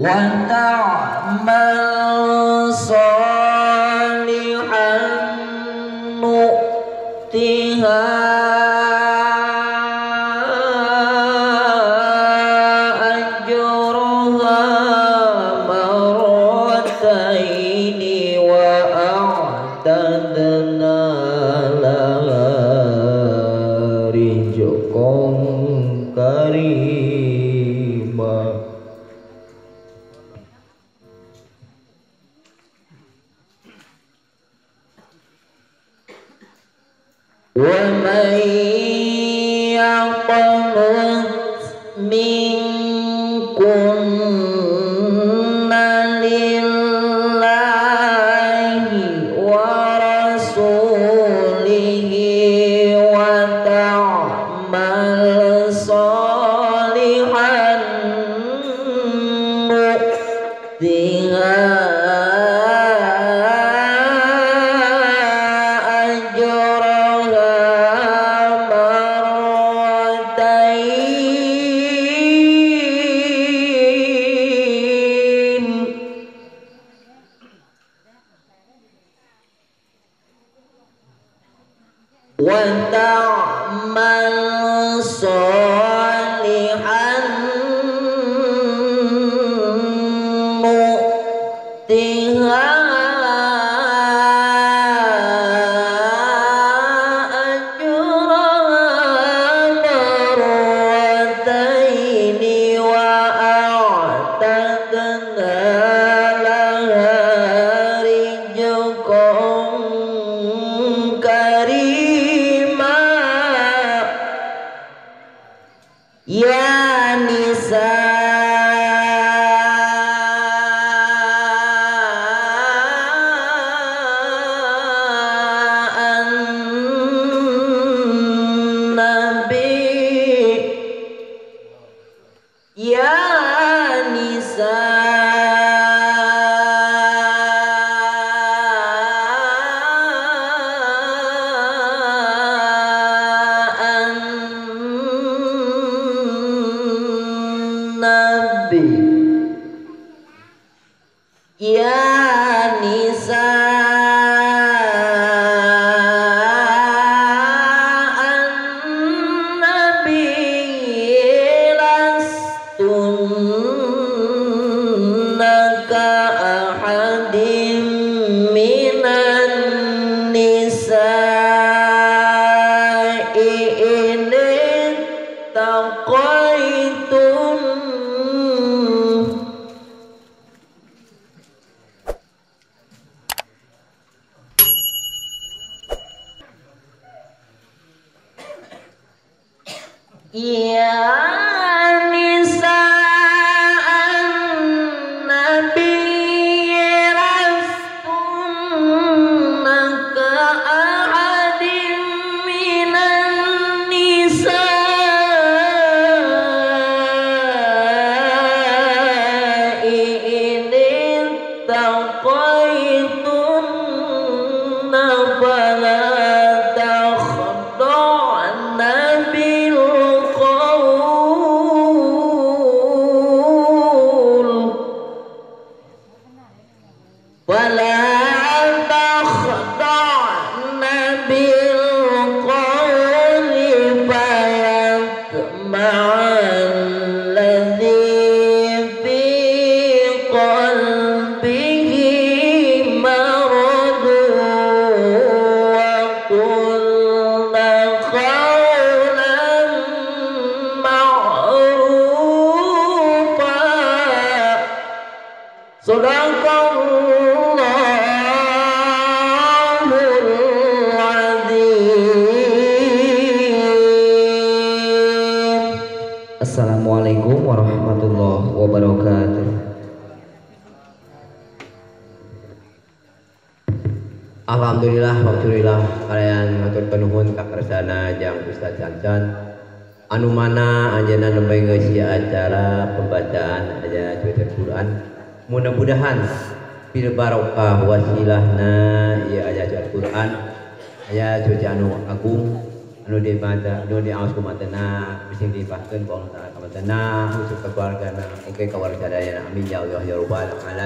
Wa ta'mal sholihan nu'tiha ajraha marrataini wa a'tadna laha rizqan karima. Wa man yaqnut minkunna lillahi wa rasulihi wa ta'mal sholihan nu'tiha wa ta'mal sholihan nu'tiha ajraha marrataini wa a'tadna laha rizqan karima. Ya nisa an-nabi, ya nisa an-nabi, ya nisa an-nabi lastunna ka ahadim minan nisa'i in ittaqaytum. Ya nisa an-nabi lastunna ka ahadim minan nisa'i in ittaqaytunna fala takhda'na bil qaul, wala takhda'na bil qawli fayatma'a alladhi fi qalbihi maradun wa qulna qawlan ma'rufa. Sadaqallahul azim. Assalamualaikum warahmatullahi wabarakatuh. Alhamdulillah, alhamdulillah kalian matur nuhun ka kersana jang Ustaz Cancan anu mana anjeunna nembe ngeusi acara pembacaan aja cuaca Quran. Mudah-mudahan bil barokah wasilahna ieu aya cuaca Quran aya cuaca anu agung Anu dibaca anu diaos ku matena bising dipahkeun ku Allah Taala ka matena khusus ka keluargana oge ka warga sadayana amin ya Allah ya rabbal alamin.